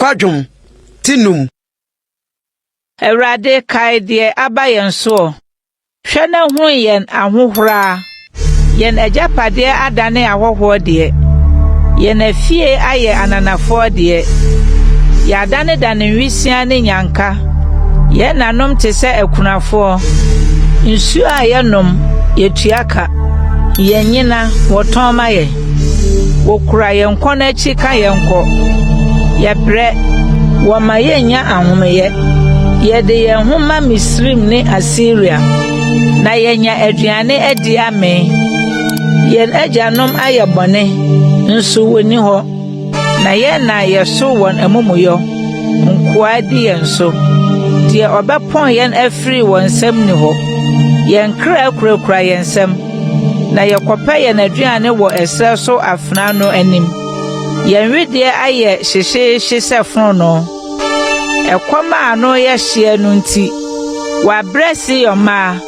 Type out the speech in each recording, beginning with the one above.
Kwadwom ti num. Awurade, kae deɛ aba yɛn soɔ. Hwɛ na hunu yɛn ahohora. Yɛn agyapadeɛ adane ahɔhoɔ deɛ. Yɛn afie ayɛ ananafoɔ deɛ. Yɛadanedane nwisiaa ne nnyanka. Yɛn nanom te sɛ akunafoɔ. Nsuo a yɛnom, yɛtua ka. Yɛn nnyina, wɔtɔn ma yɛn. Wɔkura yɛn kɔn akyi ka yɛn kɔ. Yɛbrɛ, wɔma yennya ahomeyɛ. Yɛde yɛn ho ma Misraim ne Asiria, na yɛanya aduane adi amee. Yɛn agyanom ayɛ bɔne, nso wonni hɔ, na yɛn na yɛso wɔn amumuyɔ. Nkoa di yɛn so. Deɛ ɔbɛpɔn yɛn afiri wɔn nsam nni hɔ. Yɛn kra kurakura yɛn nsam, na yɛkɔpɛ yɛn aduane wɔ ɛserɛ so afena no anim. Yɛn wedeɛ ayɛ hyehyeehye sɛ fononoo. Ɛkɔm a ano yɛ hyeɛ no nti, wɔabrɛ Sion mmaa,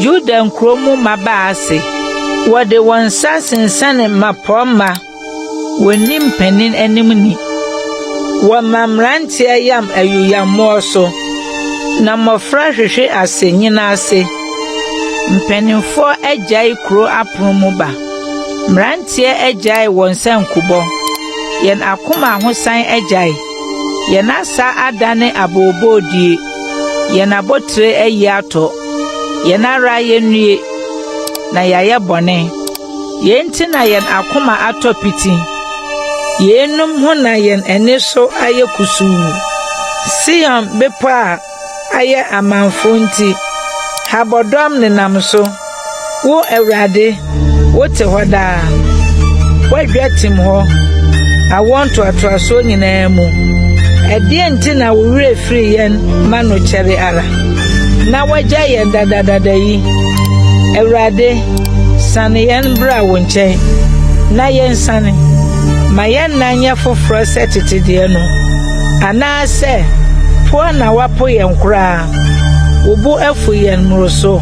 Yuda nkuro mu mmabaa ase. Wɔde wɔn nsa sensɛne mmapɔmma, wɔnni mpanin anim ni. Wɔma mmeranteɛ yam ayuyammoɔ so, na mmɔfra hwehwe ase nnyina ase. Mpanimfoɔ agyae kuro apono mu ba. Mmeranteɛ agyae wɔn sankubɔ. Yɛn akoma ahosan agyae. Yɛn asa adane abooboodie. Yɛn abotire ayi atɔ. Yɛn ara yɛnnue, na yɛayɛ bɔne. Yei nti na yɛn akoma atɔ piti. Yeinom ho na yɛn ani so ayɛ kusuu. Sion bepɔ a ayɛ amamfo nti, habɔdɔm nenam so. Wo, Awurade, wote hɔ daa. W'adwa tim hɔ, awoɔ ntoatoasoɔ nyinaa mu. Ɛdeɛn nti na wo werɛ firi yɛn ma no kyɛre ara, na woagya yɛn dadadada yi? Awurade, sane yɛn bra wo nkyɛn, na yɛnsane. Ma yɛn nna nyɛ foforɔ sɛ tete deɛ no. Anaasɛ poa na woapo yɛn koraa, wo bo afu yɛn mmoroso.